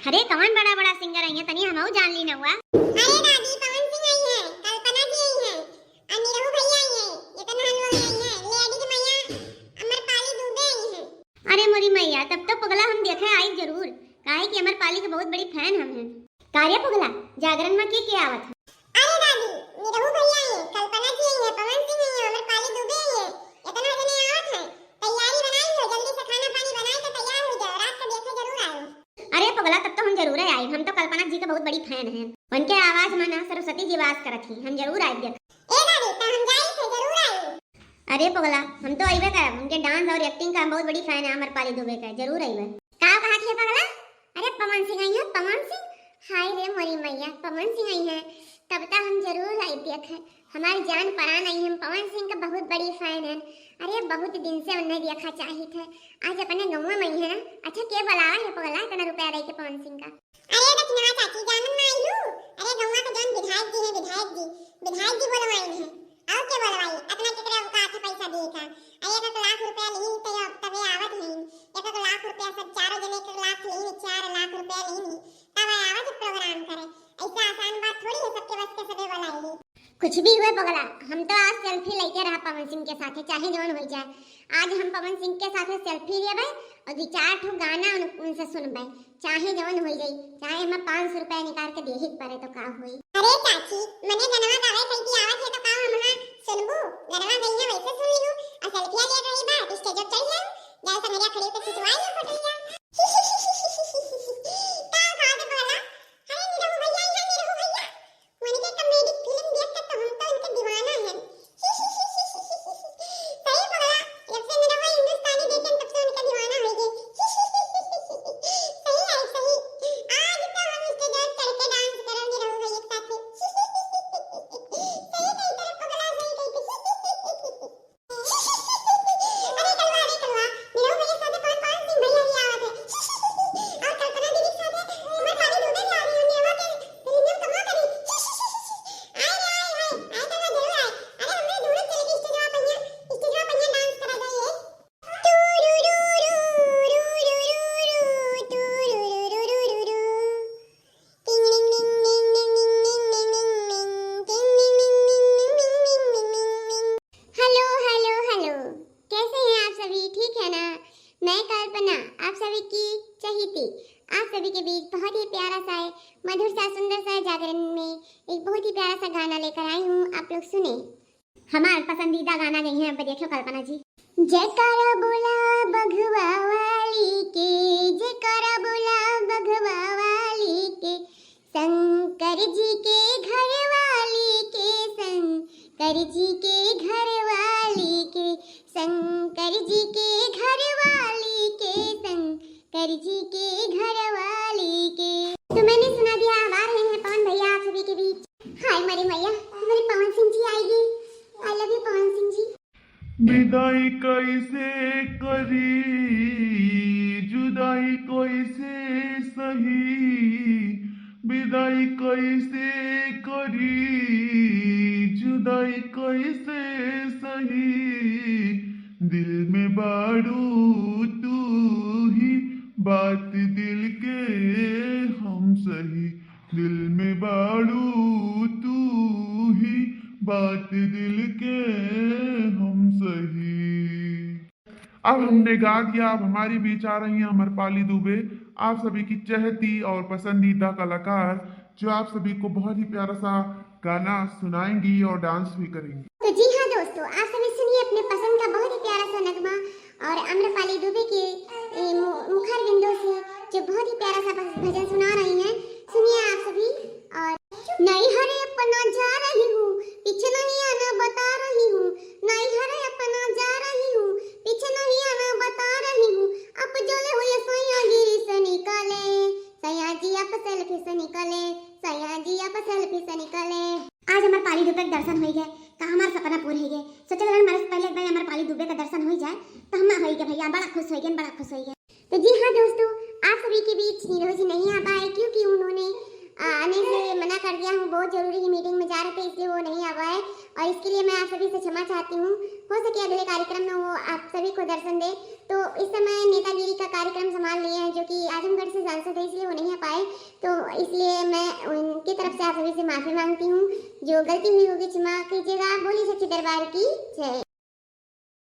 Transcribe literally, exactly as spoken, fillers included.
अरे कौन बड़ा बड़ा सिंगर आई है, तनी हमहू जान ली ना हुआ। अरे दादी, पवन सिंह आई है, कल्पना जी आई है, और निरहू भैया आई है, जितना लोग आई है, लेडीज मैया, अमरपाली दुबे आई है। अरे मोरी मैया, तब तो पगला हम देखे आई जरूर, काहे कि अमरपाली के बहुत बड़ी फैन हम हैं। का रे पगला, जागरण में के के आवत है? अरे दादी, निरहू भैया आई है, कल्पना जी आई है, पवन सिंह आई है, अमरपाली दुबे आई है, इतना जने आवत है। तैयारी बनाई हो, जल्दी से खाना पानी बनाई तो तैयार हो जाओ, रात का देखे जरूर आयो। अरे पगला, तब तो हम जरूर आए, हम तो कल्पना जी के बहुत बड़ी फैन हैं। उनके आवाज में ना सरस्वती जी वास करत ही, हम जरूर आए देख। ए दादी, तो हम जाई थे जरूर आई। अरे पगला, हम तो अइबे करब, उनके डांस और एक्टिंग का हम बहुत बड़ी फैन है, अमरपाली दुबे का, जरूर अइबे। का कहा थी पगला? अरे पवन सिंह आई है, पवन सिंह। हाय रे मोरी मैया, पवन सिंह आई है, तब तो हम जरूर आई देखे। हमारी जान परान आई है, हम पवन सिंह का बहुत बड़ी फैन है। अरे बहुत दिन से उन्हें देखा चाहित है, आज अपने गौवा में आई है ना। अच्छा के बुलावा है पगला, इतना रुपया दे के पवन सिंह का? अरे दक्षिणा चाची, जानन ना आइलू? अरे गौवा के जौन विधायक जी हैं, विधायक जी, विधायक जी बोलवाइन है। और के बोलवाई? अतना केकरे औकात है पैसा दिए का? अरे एक एक लाख रुपया लीन तो अब तबे आवत हैं। एक एक लाख रुपया सब चारों जने एक एक लाख लीन, चार लाख रुपया लीन, तब आवत प्रोग्राम करे। ऐसा आसान बात थोड़ी है, सबके बस के सबे बोलाइली। कुछ भी हुए पगला, हम तो आज सेल्फी लेके रहा पवन सिंह के साथे, चाहे जौन हो जाए। आज हम पवन सिंह के साथे सेल्फी लेबे और दो चार ठो गाना उन, उनसे सुनबे, चाहे जौन हो जाई, चाहे हमें पाँच सौ रुपया निकाल के देही के पड़े तो का होई। अरे चाची, मने गनवा गावे कह के आवत है तो का हम ना सुनबू? गनवा गई है वैसे सुन लिहू, और सेल्फिया ले रही बात, स्टेज पर चढ़ जाओ, जाओ संगरिया खड़ी होकर खिंचवाई ले फोटो लिया। का उठा दे पगला? अरे निरहू भैया, यहाँ निरहू भैया। उनके कॉमेडी फिल्म देख के तो हम तो उनके दीवाना हैं। सही पगला, जब से मेरा भाई हिंदुस्तानी देखे तब से उनका दीवाना हो गए। सही है, सही। आज तो हम स्टेज पर चढ़ के डांस करेंगे निरहू भाई एक साथ। सही कही तेरे पगला, सही कही। अरे कलवा, अरे कलवा, निरहू भैया साथे कौन कौन सिंह भैया भी आवत है। और कल्पना दीदी के साथे हमार भाभी दुबे भी आ रही है, नेवा के रिंजन कमा करी। आए रे, आए, आए, आए कलवा जरूर आए। अरे हमरे दोनों चले के स्टेजवा पहिया, स्टेजवा पहिया डांस करा दे ये। हेलो, हेलो, हेलो, कैसे हैं आप सभी? ठीक है ना? मैं कल्पना, आप सभी की चहेती, आप सभी के बीच बहुत ही प्यारा सा है, मधुर सा, सुंदर सा जागरण में एक बहुत ही प्यारा सा गाना लेकर आई हूँ, आप लोग सुने। हमार पसंदीदा गाना गई हैं, अब देखो कल्पना जी। जयकारा बोला बघवा वाली के, जयकारा बोला बघवा वाली के, शंकर जी के घर वाली के, शंकर जी के घर वाली के, शंकर जी के घर वाली के, शंकर जी के घर वाली के। तो मैंने सुना दिया, अब आ रहे हैं पवन भैया आप सभी के बीच। हाय मरी मैया, हमारे पवन सिंह जी आएंगे। I love you पवन सिंह जी। विदाई कैसे करी, जुदाई कैसे सही, विदाई कैसे करी, जुदाई कैसे सही, दिल में बाड़ू तू ही, बात दिल के हम सही, दिल में बाड़ू तू ही, बात दिल के हम सही। अब हमने गा दिया, अब हमारे बीच आ रही हैं अमरपाली दुबे, आप सभी की चहेती और पसंदीदा कलाकार, जो आप सभी को बहुत ही प्यारा सा गाना सुनाएंगी और डांस भी करेंगी। तो जी हाँ दोस्तों, आप सभी सुनिए अपने पसंद का बहुत ही प्यारा सा नगमा और अम्रपाली दुबे के, ए, मु-, मुखर बिंदों से जो बहुत ही प्यारा सा भज-, भजन सुना रही हैं, सुनिए आप सभी। और नैहर अपना जा रही हूँ, पीछे नहीं आना बता रही हूँ, नैहर अपना जा रही हूँ, पीछे नहीं आना बता रही हूँ, अब जोले हुए सैया गिरी से निकाले, सैया जी आप सेल्फी से निकाले, सैया जी आप सेल्फी से निकाले। आज अमरपाली दुबे के दर्शन होई गए, का हमार सपना पूर होई गए। सोचे रहन मरे से पहले एक बार अमरपाली दुबे का दर्शन होई जाए, तो हम होई गए भैया, बड़ा खुश होई गए, बड़ा खुश होई गए। तो जी हाँ दोस्तों, आप सभी के बीच नीरज जी नहीं आ पाए क्योंकि उन्होंने, आ, आने से मना कर दिया। हूँ बहुत जरूरी है मीटिंग में जा थे, इसलिए वो नहीं आ पाए, और इसके लिए मैं आप सभी से क्षमा चाहती हूँ। हो सके अगले कार्यक्रम में वो आप सभी को दर्शन दे। तो इस समय नेतागिरी का कार्यक्रम संभाल लिए हैं, जो कि आजमगढ़ से सांसद है, इसलिए वो नहीं आ पाए। तो इसलिए मैं उनकी तरफ से आप सभी से माफी मांगती हूँ। जो गलती हुई होगी, क्षमा कीजिएगा। बोलिए सच्चे दरबार की जय।